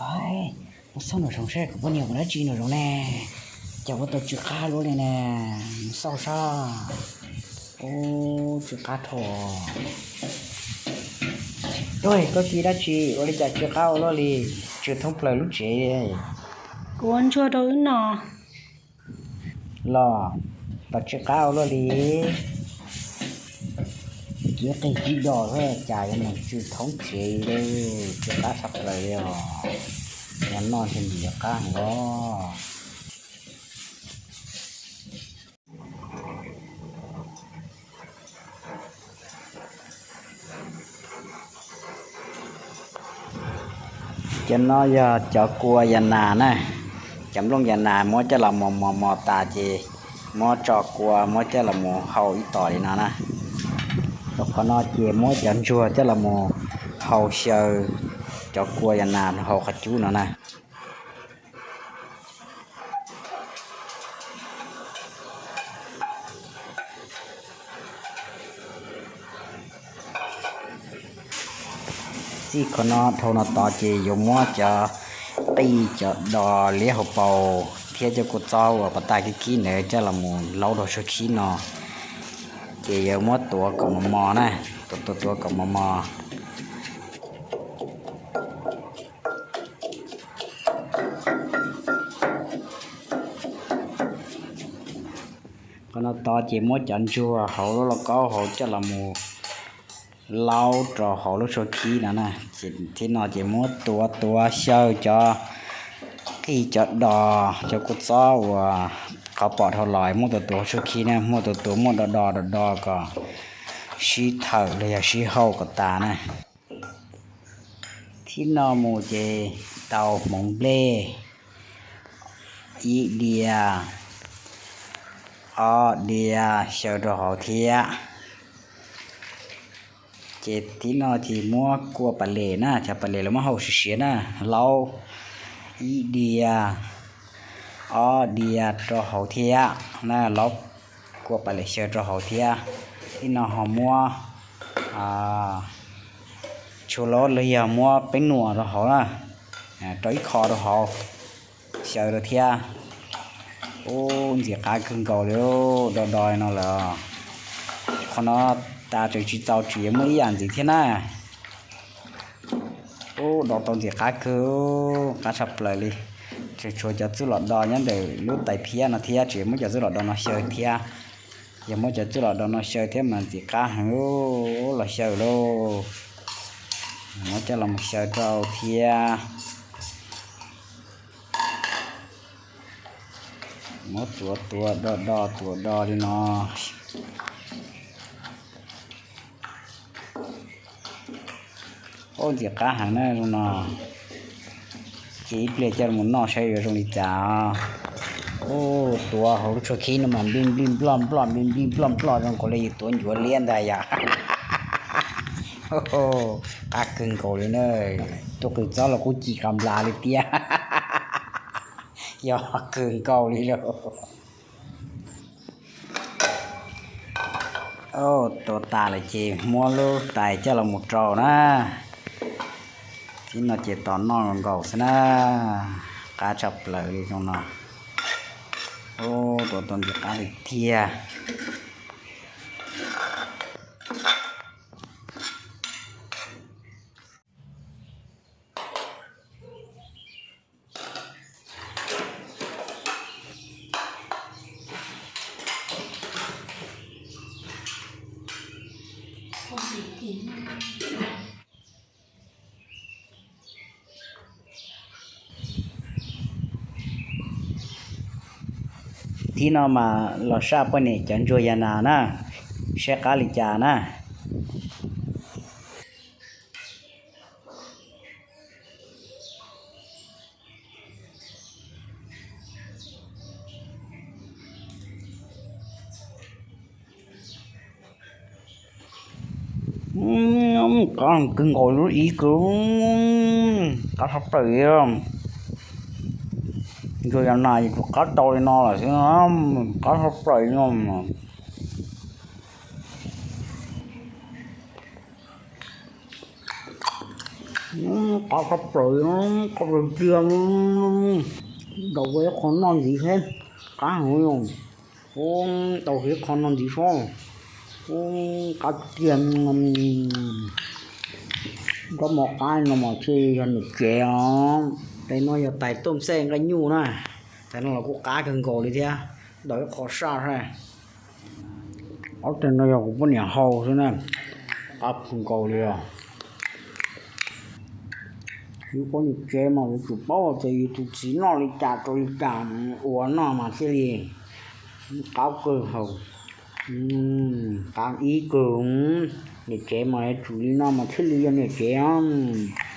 Mus xauj nram zoov saib kuv poj niam ua dab tsi nram zoov ne. Cas ua tau tsw qab luaj li ne. Mus xauj saib. Ub, tsw qab dhau. Ub, koj ci dab tsi ua li cas tsw qab ua luaj li, tsw thoob plaws lub tsev li. Kuv ua ntsuag rau wb no. Los, pom tsw qab ua luaj li. Kiv qig kiv dos xwb cas yuav mus tsw thoob tsev li, tsw qab tshaj plaws li os. Yog noj ntshe nws yuav qab heev os. Cov no yog cov kua yas nas na, cov nplooj yas nas muab coj los mos mos mos tas ces muab tso kua muab coj los mus hau ib tos li no na. Rau qhov no ces muab cov ntsuag coj los mus hau xyaw cov kua yas nas hauv qhov cub no na. Txij qhov no dhau no tod ces yuav muab cov qij cov dos liab hauv paus thiab cov kua txob uas pas tas kib kib ntawd coj los mus laub rau suab khib no, ces yuav muab tuav kom mos mos na, tuav tuav tuav kom mos mos. Qhov no tod ces muab cov ntsuag hauv lub lauj kaub hauv coj los mus laub rau hauv lub suab khib no na. Ces thib no ces muab tuav tuav xyaw cov qij cov dos cov kua txob uas qhov pom dhau los muab tuav tuav hauv suab khib na, muab tuav tuav muab do do do do kom sib thawm los yog sib hauj kom tas na. Thib no mus ces tau hmoov nplej ib diav, ob diav xyaw rau hauv thiab. Ces thib no ces muab kua pas les na, cov pas les lawv muab hau siav siav na, laub ib diav, ob diav rau hauv thiab na, laub kua pas les xyaw rau hauv thiab. Thib no ho muab tshua laub los yog muab peeb nuam rau hauv na, rau ib qho rau hauv xyaw rau thiab. Ub, ntxim qab kawg nkaus li, do do no lawm. Qhov no tas tseem tsis txaus tseem yuav muaj ib yam ntxiv thiab na. Ub, do tau ntxim qab kawg, qab tshaj plaws li. Tseem tshuav cov txuj lom do nyob ntawm lub tais phiab no thiab, tseem muab cov txuj lom do no xyaw thiab. Yog muab cov txuj lom do no xyaw thiab mas ntxim qab heev, los xyaw lauj. Muab coj los mus xyaw rau thiab. Muab tuav tuav do do tuav do li no. Ub, ntxim qab heev na zoo no. Ces ib pliag coj mus noj saib yuav zoo li cas. Ub, tuav hauv lub tshuab khib no mas nplij nplij nploj nploj nplij nplij nploj nploj zoo nkaus li yus tuav ncuav liab ntag yom. Qab kawg nkaus li na. Tuaj qws txob los kuj ci qas nplas li tiag. Yog kawg nkaus li lauj. Tuav tas lawm ces muab lub tais coj los mus rau na. Thib no ces tos noj nkaus xwb na. Qab tshaj plaws li zoo no. Ub, tuav tau ntxim qab li tiag. Thib no mas los saj poj niam cov ntsuag yas nas na, saib qab li cas na. Qab kawg nkaus lub ib kawg, qab tshaj plaws li. Ntsuag yas nas yus tus qab tau li no lawm xwb, qab tshaj plaws li no. Qab kab plaws, qab plaws tiag. Daus ua ib qho noj ntxiv seb, qab heev li. Ub, daus ib qho noj ntxiv seb. Ub, qab tiag. Zaub mov qab no mas thiaj yog niam tsev os. Tes no yog tais tuaj xej nqaij nyuj na. Tais no los kuj qab kawg nkaus li thiab. Daus ib qho saj seb. Ob teg no yog kuv poj niam hau xwb na. Qab kawg nkaus li os. Yus poj niam tsev mas yuav tsum paub tias yus tus txiv noj li cas rau li cas, ua noj mas thiaj li qab kawg nkaus. Qab ib kawg. Niam tsev mas yuav tsum li no mas thiaj li yog niam tsev os.